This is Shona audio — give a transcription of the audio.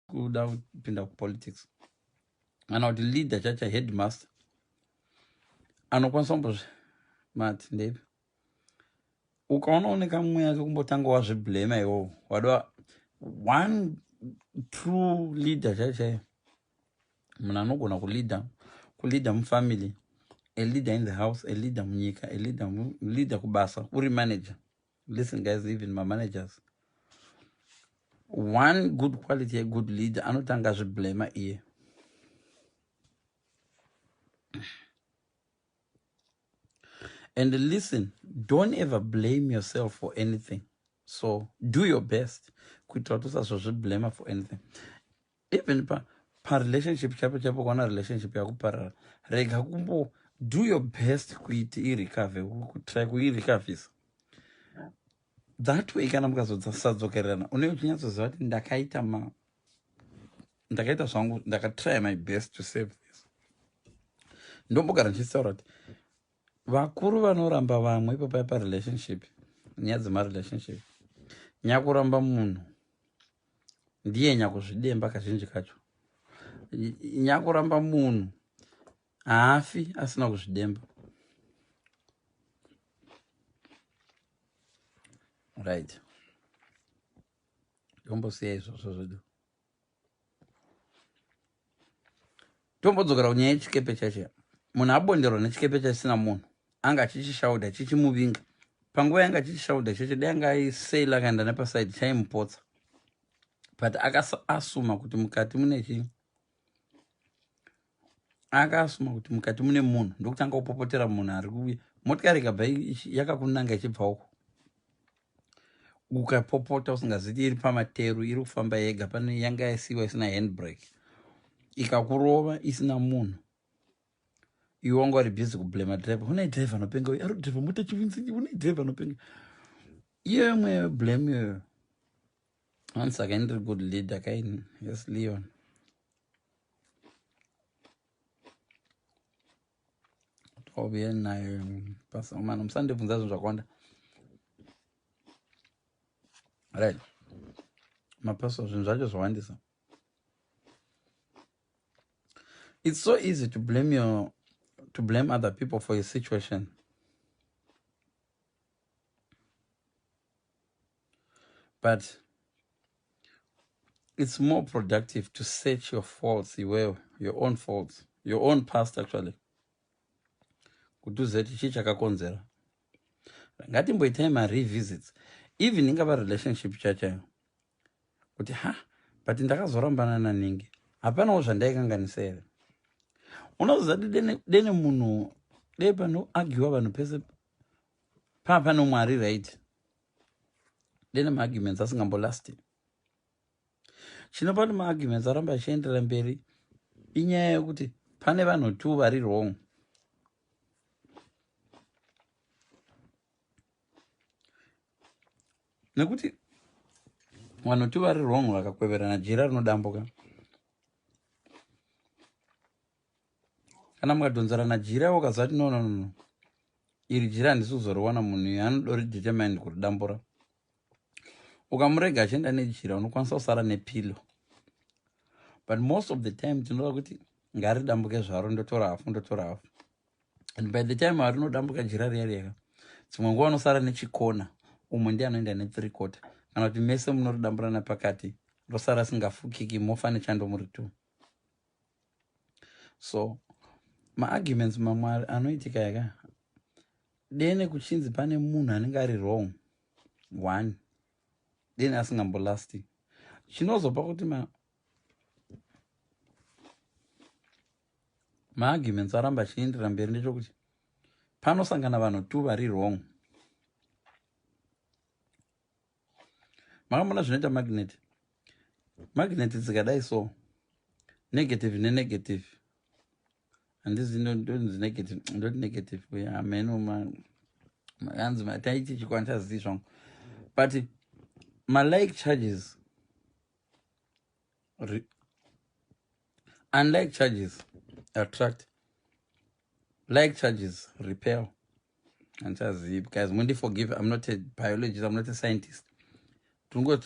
Kuda kupinda kupolitics kana kuti leader chacha headmaster anokwanisa kumbozvi mati ndeipi ukaona une kamweya kekumbotanga wazviblema iwowo wada one true leader chaiyo chaiyo munhu anogona kuleader kuleader mufamily, a leader in the house, a leader munyika, a leader, leader kubasa, uri manager. Listen guys, even mamanagers, one good quality yegood leader anotanga azviblema iye. And listen, don't ever blame yourself for anything. So do your best kuitira kuti usazozviblema for anything. Even pa parelationship chaipo chaipo, kuona relationship yakuparara, rega kumbo, do your best kuiti irecover, kutry kuirecovisa that way. Kana mukazosadzokererana, unenge uchinyatsoziva kuti ndakaita ma ndakaita zvangu, ndakatry my best to save this. Ndombogara ndichitaura kuti vakuru vanoramba vamwe ipapai parelationship, nyaya dzemarelationship, nyakuramba munhu ndiye nyakuzvidemba kazhinji kacho. Nyakuramba munhu haafi asina kuzvidemba. Right, tombosiya izvozvo zvedu, tombodzokera kunyaya yechikepe chacho. Munhu abonderwa nechikepe chasina munhu, anga achichishauda chichimuvinga. Panguva yanga achichishaudha cheche, dai anga aiseila akaenda nepasaidi, chaimupotsa. But akaasuma kuti mukati mune chii, akaasuma kuti mukati mune munhu, ndokutanga kupopotera munhu ari kuuya. Motikari ikabva yakakunanga ichibva uko, ukapopota usingaziti iri pamateru, iri kufamba yega, pane yanga yasiiwa isina handbrake, ikakurova isina munhu, iwe wanga uri busy kublame driver. Une driver anopenga uyu, ari kudriver mota chiwinzi, une driver anopenga. Iyoyo mweyo blame iyoyo. Once again, ndiri good leader kaini. Yes, Leon, tauye nayo basa mano, musandibvunza zvinhu zvakawanda. Right, mapaso zvinhu zvacho zvawandisa. It's so easy to blame other people for your situation, but it's more productive to search your faults iwewe, your own faults, your own past actually, kuti uzive kuti chii chakakonzera. Ngatimboitai marevisits, even ingava relationship chachayo, kuti ha, but ndakazorambana naningi, hapanawo zvandaikanganisa here? Unoziva kuti dene munhu dei panoagiwa vanhu pese paa pano Mwari, right? Dene maarguments asingambolasti. Chinopa kuti maarguments aramba achienderera mberi inyaya yekuti pane vanhu two vari wrong, nekuti vanhu two vari wrong vakakweverana, jira rinodambuka. Kana mukadhonzerana jira, ukaziva kuti no, no, no, iri jira handisi kuzoriwana, munhu uyu anodori determined kuridambura, ukamurega achienda nejira, unokwanisa kusara nepilo. But most of the time tinoda kuti ngaridambuke zvaro, ndotora hafu, ndotora hafu. And by the time arinodambuka jira riya riya, dzimwe nguva unosara nechikona, umwe ndiye anoenda nethree quarter, kana kuti mese munoridamburana pakati, rosara singafukiki, mofa nechando muri two. So maarguments mamwe anoitika yaka dene kuchinzi pane munhu anenge ari wrong one, dene asingambolasti. Chinozopa kuti maarguments aramba achiendera mberi ndechekuti panosangana vanhu two vari wrong. Makamona zvinoita magnet? Magnet dzikadai so, negative nenegative, handizi ndonzi negative, ndoti negative uye hameno hanzi taiti chikwanchazivi zvangu, but malike charges, unlike charges attract, like charges repel. Handichazivi guys, mundi forgive, I'm not a biologist, I'm not a scientist. Tungoti